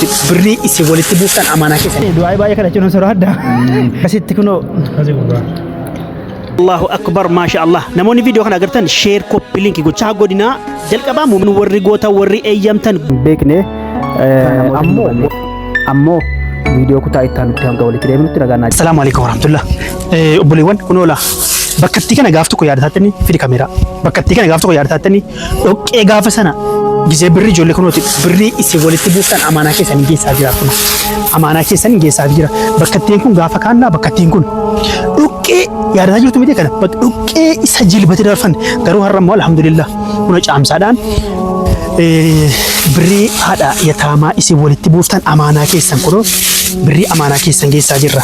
Birrii isin walitti buuftan amaanaa keessan. Du'aa baay'ee kadhachuun osoo adda. Akkasitti kunoo. Allahu akbar, maasha Allah. Namoonni viidiyoo kana agartan share, copy link gochaa godinaa jalqabaa muumin warri goota warri eeyyamtan. Beekne ammoo viidiyoo kutaa itti aanutti hanga walitti deebinutti nagaan naa. Assalaamu alaikum warahmatullah. Obboleewwan, kunoo laa bakkattii kana gaaf tokko yaadatattanii fidi kameeraa. Bakkattii kana gaaf tokko yaadatattanii dhoqqee gaafa sana gisee birrii ijoollee kunooti birrii isin walitti buuftan amaanaa keessanii geessaa jira kun. Amaanaa keessanii geessaa jira. Bakkattiin kun gaafa kaannaa bakkattiin kun dhoqqee yaadataa jirtu miti kana dhoqqee isa jilbate darfan. Garuu har'a immoo alhamdulillah kuna caamsaadhaan birrii haadha yataamaa isin walitti buuftan amaanaa keessan kunoo birrii amaanaa keessan geessaa jirra.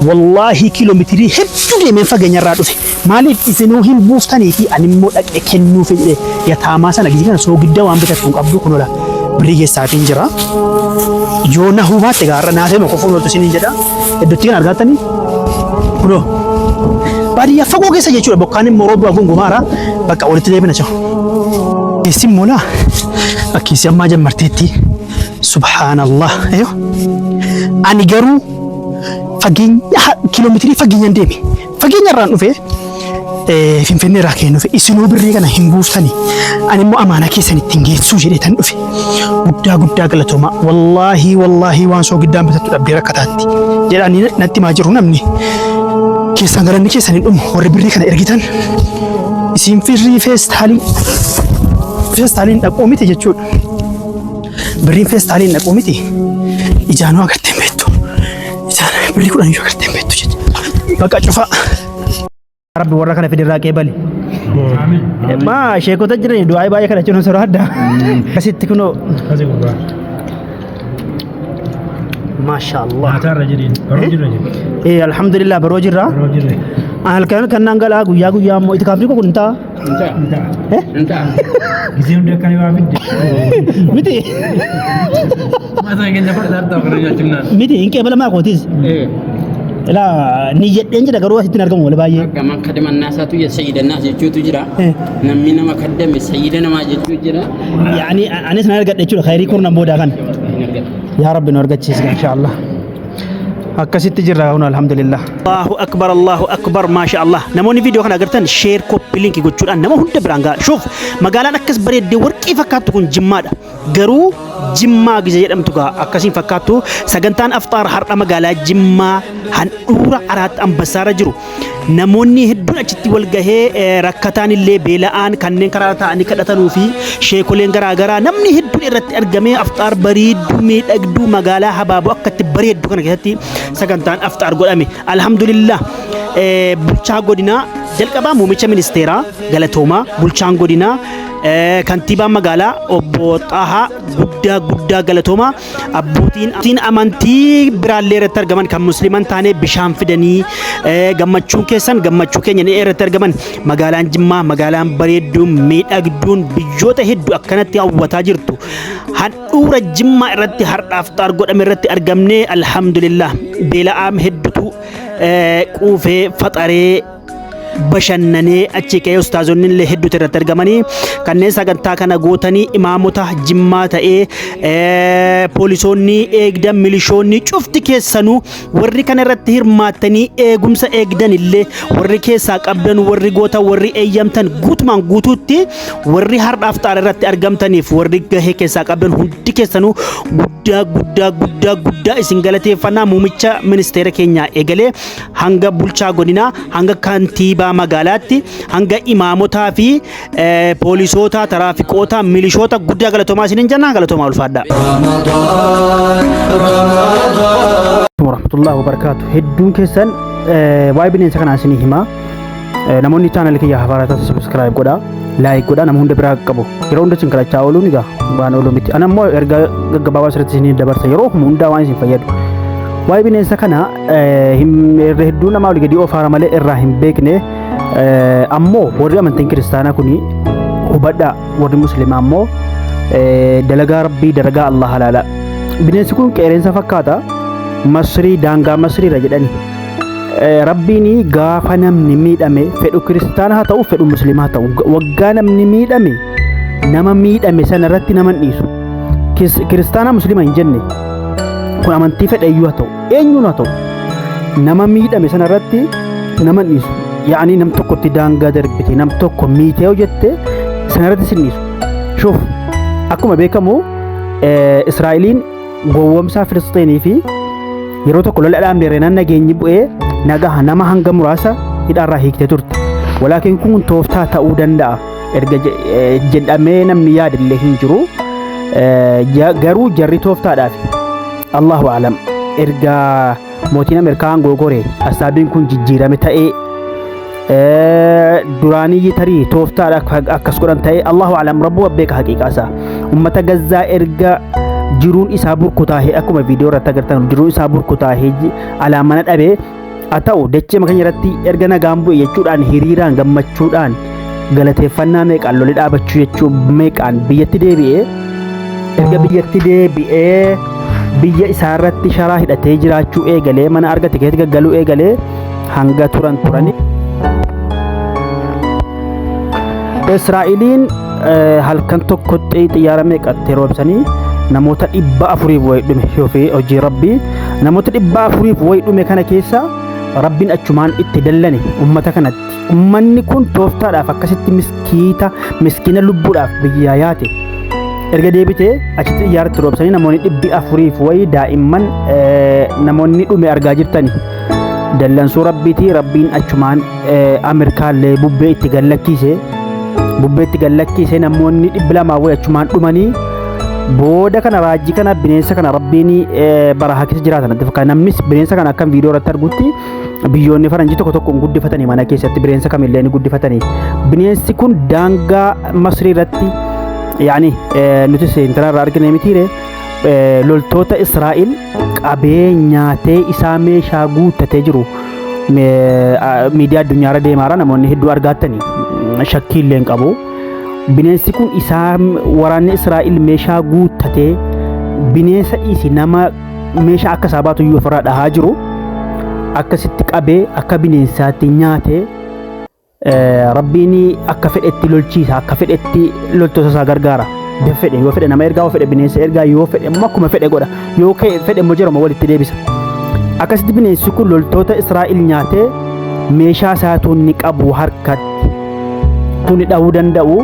Wallaahi kiiloomeetirii hedduu deemeen fageenyarraa dhufe. Maaliif isinuu hin buuftanii fi ani immoo dhaqee kennuuf jedhee yataamaa sana gizii kana soogidda waan bitattu hin qabdu kunola birrii geessaatiin jira. Yoo nahuu baatte gaarra naasee qofa ooltu isiniin jedha. Iddootti kan argattanii kunoo baadiyyaa fagoo keessa jechuudha, bokkaan immoo roobaa gongomaara bakka walitti deebina jiru. Keessi immoo laa akkiisi ammaa jammarteetti, subhaanallah. Ani garuu fageenya kiiloomeetirii fageenyaan deeme, fageenya irraan dhufe, Finfinnee irraa ka'ee dhufe. Isinuu birrii kana hin buuftani, ani immoo amaanaa keessan ittiin geessuu jedhee tan dhufe. Guddaa guddaa galatooma. Wallaahi wallaahi waan soogiddaan bitattu dhabdee rakkataatti jedhanii natti himaa jiru. Namni keessan galanni keessan hin dhumu. Warri birrii kana ergitan isin firrii feestaalii feestaaliin dhaquu miti jechuudha. Birriin feestaaliin dhaquu miti. Ijaanuu agartee hin beektu. Ijaan birrii 10 iyyuu agartee hin beektu jechuudha. Bakka cufaa. Rabbi warra kana fidirraa qeebali. Maa sheekota jiran du'aa baay'ee kadhachuun osoo adda. Akkasitti kunoo. Maasha Allah. Maataarra jedhiin baroo jirra jedhi. Alhamdulillah, baroo jirra. Baroo jirra. Halkan kan naan galaa, guyyaa guyyaa immoo itikaafni kun hin ta'a. Gisee hundi akkana waa fidde. Miti. Maataa keenya fardaan ta'u kana nyaachuun. Miti, hin qeebalamaa kootis. Ilaa ni jedheen jedha, garuu asitti hin argamu wal baay'ee. Gaman kadimannaasaatu sayyida naas jechuutu jira. Namni nama kaddame sayyida namaa jechuu jira. Yaani anis nan argadha jechuudha khayrii kurnan boodaa kana. Hin argatu. Yaa Rabbi nu argachiisi, insha Allah. Akkasitti jirra kun, alhamdulillah. Allahu akbar, Allahu akbar, maasha Allah. Namoonni viidiyoo kana agartan share, copy link gochuudhaan nama hunda biraan ga'a. Shuuf, magaalaan akkas bareeddee warqii fakkaattu kun Jimmaadha. Garuu Jimmaa gize jedhamtu gaa akkasiin fakkaattu. Sagantaan afxaar har'a magaalaa Jimmaa handhuura Araat Ambassaarra jiru. Namoonni hedduun achitti wal gahee, rakkataan illee, beela'aan, kanneen karaa taa'anii kadhatanuu fi sheekoleen garaagaraa, namni hedduun irratti argamee afxaar bareedduu miidhagduu magaalaa habaaboo akkatti bareeddu kana keessatti sagantaan afxaar godhame. Alhamdulillah, bulchaa godinaa jalqabaa, muummicha ministeeraa galatoomaa, bulchaan godinaa, kantiibaan magaalaa obbo Xahaa guddaa guddaa galatoomaa. Abbootiin amantii biraallee irratti argaman, kan musliiman taane bishaan fidanii gammachuun keessan gammachuu keenya ni irratti argaman. Magaalaan Jimmaa, magaalaan bareedduun miidhagduun biyyoota hedduu akkanatti hawwataa jirtu, handhuura Jimmaa irratti har'a afxaar godhame irratti argamnee alhamdulillah. Beela'aam hedduutu quufee faxaree bashannanee achi ka'ee, ustaazonni illee hedduutu irratti argamanii, kanneen sagantaa kana gootanii imaamota Jimmaa ta'ee, poolisoonni eegdan, milishoonni cufti keessanuu, warri kana irratti hirmaattanii eegumsa eegdan illee, warri keessaa qabdan, warri goota, warri eeyyamtan, guutumaan guutuutti warri har'a afxaara irratti argamtaniif warri gahee keessaa qabdan hundi keessanuu guddaa guddaa guddaa guddaa isin galateeffannaa. Muumicha ministeera keenyaa eegalee hanga bulchaa godinaa, hanga kantiibaa magaalaatti, hanga imaamotaa fi poolisoota, taraafiqoota, milishoota, guddaa galatoomaa isiniin jenna. Galatoomaa, ulfaadhaa. Warahmatullahi wabarakaatu. Hedduun keessan waa'ee bineensa kanaa isinii himaa. Namoonni channel kiyya haaraa taasisu subscribe godhaa, like godhaa, nama hunda biraa qabu. Yeroo hunda isin kadhachaa ooluun egaa waan oolu miti. Ana immoo ergaa gaggabaabaa asirratti isinii dabarsa, yeroo hundaa waan isin fayyadu. Waa'ee bineensa kana irra hedduu namaa olii gadi ofaara malee irraa hin beekne. Ammoo warri amantiin kiristaanaa kuni hubadhaa, warri musliimaa ammoo dalagaa rabbii, dalagaa Allah halaala. Bineensi kun qeerrensa fakkaata. Masrii, daangaa Masriirra jedhani. Rabbiin gaafa namni miidhame, fedhu kiristaana haa ta'u, fedhu musliima haa ta'u, waggaa namni miidhame, nama miidhame sana irratti nama hin dhiisu. Kiristaana musliima hin jenne. Kun amantii fedhe iyyuu haa ta'u, eenyuun haa ta'u, nama miidhame sana irratti nama hin dhiisu. Yaa'anii nam tokkotti daangaa darbite, nam tokko miitee hojjette sana irratti sin dhiisu. Shuuf, akkuma beekamu Israa'eliin gowwoomsaa Filisxeenii fi yeroo tokko lola dhaabne reenaan nageenyi bu'ee nagaa nama hanga muraasa hidhaarraa hiiktee turte. Walaakin kun tooftaa ta'uu danda'a erga jedhamee namni yaadillee hin jiru. Garuu jarri tooftaadhaaf Allahu a'lam erga mootiin Ameerikaa aangoo gore asaabiin kun jijjiirame ta'ee duraanii tarii tooftaadha akkas godhan ta'ee, Allahu a'lam, rabbuma beeka haqiiqaa isaa. Ummata Gazzaa erga jiruun isaa burkutaahee, akkuma viidiyoo irratti agartan, jiruun isaa burkutaahee alaa mana dhabee haa ta'u, dachee keenya irratti erga nagaan bu'e jechuudhaan hiriiraan gammachuudhaan galateeffannaa meeqaan lolli dhaabachuu jechuun meeqaan biyyatti deebi'ee, erga biyyatti deebi'ee biyya isaarratti sharaa hidhatee jiraachuu eegalee, mana argate keessatti gaggaluu eegalee hanga turan turani. Israa'eliin halkan tokkotti xiyyaara meeqatti roobsanii namoota 400f wayi dhume. Fi hojii rabbii, namoota 400f wayi dhume kana keessa rabbiin achumaan itti dallane ummata kanatti. Ummanni kun tooftaadhaaf akkasitti miskiita miskiina lubbuudhaaf biyyaa yaate erga deebitee achitti xiyyaarratti roobsanii namoonni 400f wayi daa'imman namoonni dhume argaa jirtani. Dallansuu rabbiitii rabbiin achumaan Ameerikaallee bubbee itti gallakkiise, bubbee itti gallakkiise, namoonni 200 wayi achumaan dhumanii. Booda kana raajii kana bineensa kana rabbiin barahaa keessa jiraatan natti fakkaata. Namnis bineensa kana akkam viidiyoo irratti argutti biyyoonni faranjii tokko tokko hin guddifatanii, mana keessatti bineensa kamillee ni guddifatanii. Bineensi kun daangaa Masrii irratti, yaani nuti seentara irraa argine mitiire, loltoota Israa'el qabee nyaatee isaa meeshaa guuttatee jiru miidiyaa addunyaarra deemaara, namoonni hedduu argaattanii shakkii illee hin qabu. Bineensi kun isaa waraanni Israa'el meeshaa guuttatee, bineensa dhiisi nama meeshaa akka isaa baatu iyyuu ofirraa dhahaa jiru, akkasitti qabee akka bineensaatti nyaatee. Rabbiin akka fedhetti lolchiisa, akka fedhetti loltoota isaa gargaara. Bifa fedhe, yoo fedhe nama ergaa, yoo fedhe bineensa ergaa, yoo fedhe immoo akkuma fedhe godha, yoo fedhe immoo jirama walitti deebisa. Akkasitti bineensi kun loltoota Israa'el nyaatee meeshaa isaa tunni qabu harkatti tunni dhahuu danda'u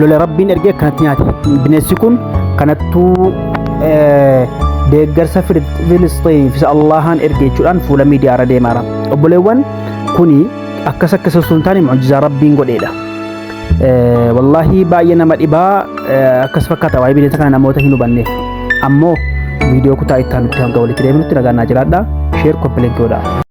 lola rabbiin ergee akkanatti nyaate. Bineensi kun kanattuu deeggarsa Filisxiiniif isa Allahaan erge jechuudhaan fuula miidiyaa irra deemaara. Obboleewwan, kuni akkas akkas osoo hin taane mu'jizaa rabbiin godheedha. Wallaahi baay'ee nama dhibaa. Akkas fakkaata waa'ee bineensa kana namoota hin hubanneef. Ammoo viidiyoo kutaa itti aanutti hanga walitti deebinutti nagaan naa jiraadha. Share, copy link godhaa.